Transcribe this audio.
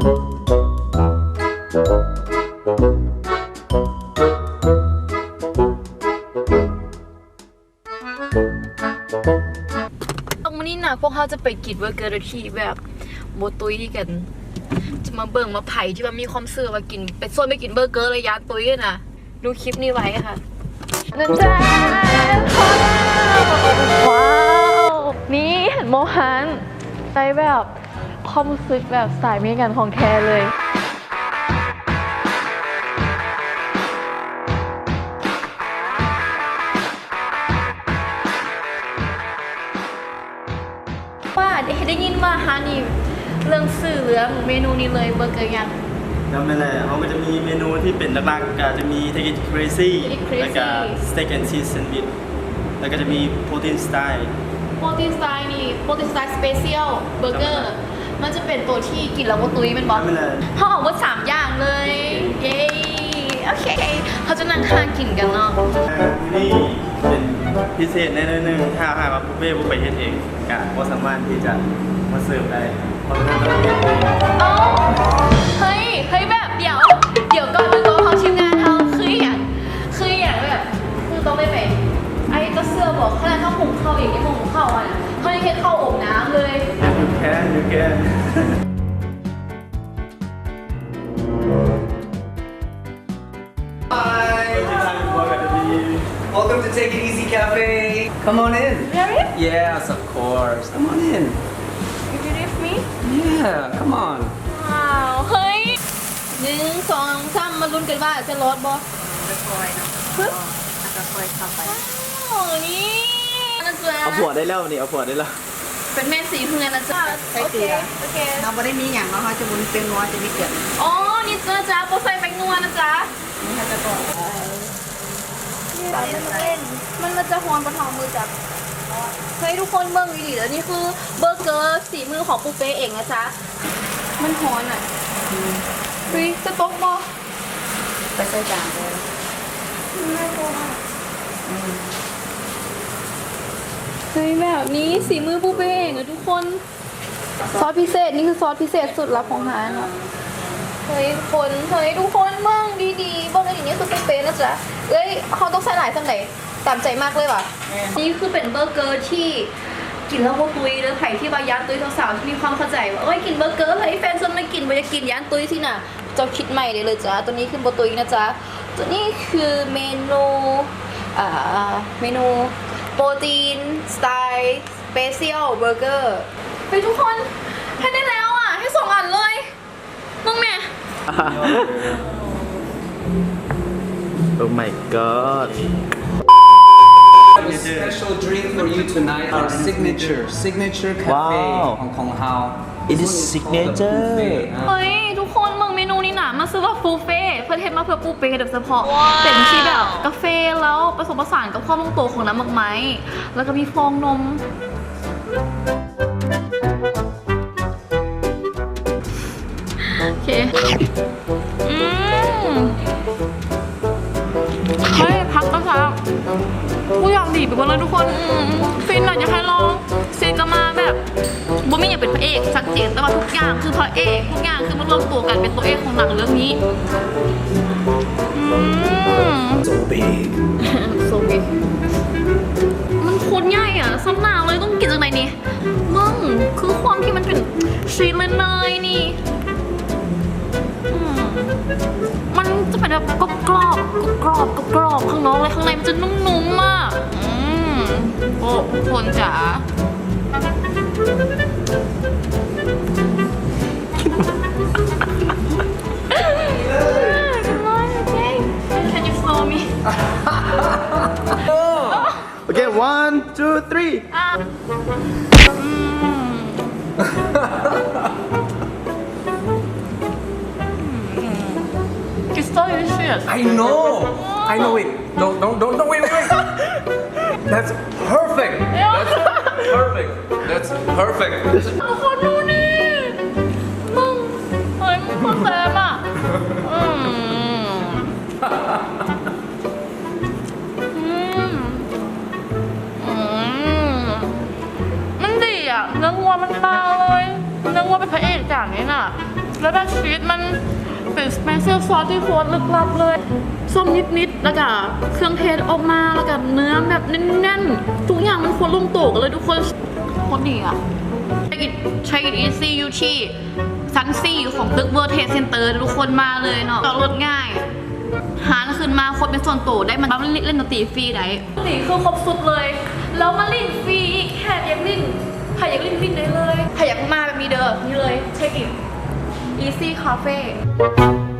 ມື້ນີ້ນະ ພວກເຮົາຈະໄປກິນເບີເກີໂດຍທີ່ແບບບໍ່ຕຸ້ຍກັນ. ຈະມາເບິ່ງວ່າໃຜທີ່ວ່າມີຄວາມເຊື່ອວ່າກິນ ໄປຊວນໄປກິນເບີເກີແລ້ວຢ້ານຕຸ້ຍນະ. ດູຄລິບນີ້ໄວ້ຄ່ະ. ນັ້ນຈ້າ ວ້າວ ນີ້ເຫັນບໍ່ຫັ້ນ ໄດ້ແບບຄວາມຮູ້ສຶກແບບສາຍເມກັນຂອງແທ້ເລີຍ. ວ່າໄດ້ ໄດ້ຍິນວ່າຮ້ານນີ້ເລື່ອງຊື່ເລື່ອງເມນູນີ້ເລີຍ ເບີເກີຍັງ. ແລ້ວແມ່ນແຫຼະ ເຮົາກໍຈະມີເມນູທີ່ເປັນຫຼັກໆ ກໍຈະມີ Take It Crazy Take It Crazy ແລ້ວກໍ Steak and Cheese Sandwich ແລ້ວກໍຈະມີ Protein Style Protein Style ນີ້ Protein Style Special Burger ມັນຈະເປັນໂຕທີ່ກິນແລ້ວບໍ່ຕຸ້ຍແມ່ນບໍ່? ແມ່ນແຫຼະ ເຮົາເອົາເບິດສາມຢ່າງເລີຍ. ເຢ້ ໂອເຄ ເຮົາຈະນັ່ງທາງກິນກັນເນາະ. ມື້ນີ້ເປັນພິເສດແດ່ໜ້ອຍໜຶ່ງ ຖ້າຫາກວ່າ ເປ້ບໍ່ໄປເຮັດເອງ ກະບໍ່ສາມາດທີ່ຈະມາເສີບໄດ້ ເພາະສະນັ້ນຕ້ອງເຮັດເອງ. ເອົ້າ ເຮີ້ຍ ເຮີ້ຍ ແບບ ດຽວ ດຽວກ່ອນ ດຽວກ່ອນ ເຮົາທີມງານເຮົາ ຄືອີ່ຫຍັງ ຄືອີ່ຫຍັງ ແບບ ຄືຕ້ອງໄດ້ໄປ ອ້າຍຈະເຊື່ອບໍ່ ຂະໜາດເຮົາຫຸງເຂົ້າເອງຍັງບໍ່ຫຸງເຂົ້າຫັ້ນນະ ເຮົາຍັງເຮັດເຂົ້າອົບນ້ຳເລີຍ. If you can, you can. Hi. Welcome to Take It Easy Cafe. Come on in. Really? Yes, of course. Come on in. You believe me? Yeah, come on. ວ້າວ ເຮີ້ຍ ໜຶ່ງ ສອງ ສາມ ມາລຸ້ນກັນວ່າຈະລອດບໍ່? ຄ່ອຍໆເນາະ ຄ່ອຍໆເຂົ້າໄປ. ວ້າວ ນີ້ນະຈ໊ະ ເອົາຜົວໄດ້ແລ້ວນີ້ ເອົາຜົວໄດ້ແລ້ວ. ເປັນແມ່ສີເຮືອນນະຈ໊ະ. ໂອເຄ ໂອເຄ ເຮົາບໍ່ໄດ້ມີຫຍັງເນາະ ເຮົາຈະບໍ່ມີແປ້ງນົວ ຈະມີແກງ. ອໍ ນີ້ນະຈ໊ະ ບໍ່ໃສ່ແປ້ງນົວນະຈ໊ະ. ນີ້ເຮົາຈະບອກ ມັນ ມັນຈະຮ້ອນບໍ່ເທົ່າມືຈັກ. ເຮີ້ຍ ທຸກຄົນເບິ່ງດີໆເດີ ນີ້ຄືເບີເກີສີມືຂອງປູເປ້ເອງນະຈ໊ະ. ມັນຮ້ອນອະ. ອືມ ອຸ້ຍ ຈະຕົກບໍ່? ໄປໃສ່ຈານເລີຍ. ອືມ ເຮີ້ຍ ແບບນີ້ສີມືປູເປ້ເອງເດີທຸກຄົນ. ຊອດພິເສດ ນີ້ຄືຊອດພິເສດສູດລັບຂອງຮ້ານເນາະ. ເຮີ້ຍ ທຸກຄົນ ເຮີ້ຍ ທຸກຄົນເບິ່ງດີໆ ເບິ່ງດີໆ ນີ້ຄືປູເປ້ນະຈ໊ະ. ເອີຍ ເຮົາຕ້ອງໃສ່ຫຼາຍສ່ຳໃດ? ຕາມໃຈມັກເລີຍຫວາ? ແມ່ນ. ນີ້ຄືເປັນເບີເກີທີ່ກິນແລ້ວບໍ່ຕຸ້ຍເດີ. ໃຜທີ່ວ່າຢ້ານຕຸ້ຍ ສາວໆທີ່ມີຄວາມເຂົ້າໃຈວ່າ ໂອ້ຍ ກິນເບີເກີ ເຮີ້ຍ ແຟນຊວນມາກິນ ບໍ່ຢາກກິນ ຢ້ານຕຸ້ຍຊີ້ນະ. ເຈົ້າຄິດໃໝ່ໄດ້ເລີຍຈ້າ. ຕົວນີ້ຄືບໍ່ຕຸ້ຍນະຈ້າ. ຕົວນີ້ຄືເມນູ ເອີ ເມນູໂປຣຕີນສະໄຕລ໌ສະເປຊຽວເບີເກີ. ເຮີ້ຍ ທຸກຄົນ ເຮັດໄດ້ແລ້ວອະ ເຮັດສອງອັນເລີຍ. ເບິ່ງແມ້. Oh my god. A special drink for you tonight, our signature, signature cafe ຂອງ ຂອງເຮົາ. It is signature. ເຮີ້ຍ ທຸກຄົນເບິ່ງເມນູນີ້ນະ ມັນຊື່ວ່າປູເປ້ ເພິ່ນເຮັດມາເພື່ອປູເປ້ໂດຍສະເພາະ. ເປັນທີ່ແບບກາເຟ ແລ້ວປະສົມປະສານກັບຄວາມລົງຕົວຂອງນ້ຳໝາກໄມ້ ແລ້ວກໍມີຟອງນົມ. ໂອເຄ ອືມ ເຮີ້ຍ ຜັກກໍແຊບ ທຸກຢ່າງດີໄປໝົດເລີຍທຸກຄົນ. ອືມ ຟິນນະ ຢາກໃຫ້ລອງ. ຊີກະມາແບບບໍ່ມີຫຍັງເປັນພະເອກຊັດເຈນ ແຕ່ວ່າທຸກຢ່າງຄືພະເອກ ທຸກຢ່າງຄືມາລວມຕົວກັນເປັນຕົວເອກຂອງໜັງເລື່ອງນີ້. ອືມ so big so big ມັນໂຄດໃຫຍ່ອະ ສ່ຳໜ້າເລີຍ ຕ້ອງກິນຈັ່ງໃດນີ້? ມຶງ ຄືຄວາມທີ່ມັນເປັນຊີສເນີຍໆນີ້ ອືມ ມັນຈະເປັນແບບກອບໆ ກອບໆ ກອບໆ ຂ້າງນອກ ແລະ ຂ້າງໃນມັນຈະນຸ້ມໆ ອະ. ອືມ ໂອ້ ຄົນຈ໋າ Can you follow me? Okay, one, two, three. ອ່າ ອືມ It's delicious. I know. I know it. No, no, no, no, wait, wait, wait. That's perfect. Yeah. That's perfect. That's perfect. ທຸກຄົນດູນີ້ ມຶງ ເຮີ້ຍ ມັນຄືແຊບອະ. ອືມ ອືມ ອືມ ມັນດີອະ ເນື້ອງົວມັນມາເລີຍ ເນື້ອງົວເປັນພະເອກຈານນີ້ນະ. ແລ້ວແບບຊີສມັນເປັນ special sauce ທີ່ໂຄດລຶກລັບເລີຍ ສົ້ມນິດໆ ແລ້ວກະເຄື່ອງເທດອອກມາ ແລ້ວກະເນື້ອແບບແໜ້ນໆ ທຸກຢ່າງມັນໂຄດລົງໂຕກັນເລີຍທຸກຄົນ ໂຄດດີອະ. Take it, take it easy ຢູ່ທີ່ຊັ້ນສີ່ຂອງຕຶກ World Trade Center ທຸກຄົນ ມາເລີຍເນາະ ຈອດລົດງ່າຍ ຮ້ານຂຶ້ນມາໂຄດເປັນສ່ວນໂຕ ໄດ້ມາຫຼິ້ນດົນຕີຟຣີໄດ້ ນີ້ຄືຄົບຊຸດເລີຍ ແລ້ວມາຫຼິ້ນຟຣີອີກ ແຂກຢາກຫຼິ້ນ ໃຜຢາກຫຼິ້ນຫຼິ້ນໄດ້ເລີຍ ໃຜຢາກມາແບບນີ້ເດີ ນີ້ເລີຍ Take it easy cafe.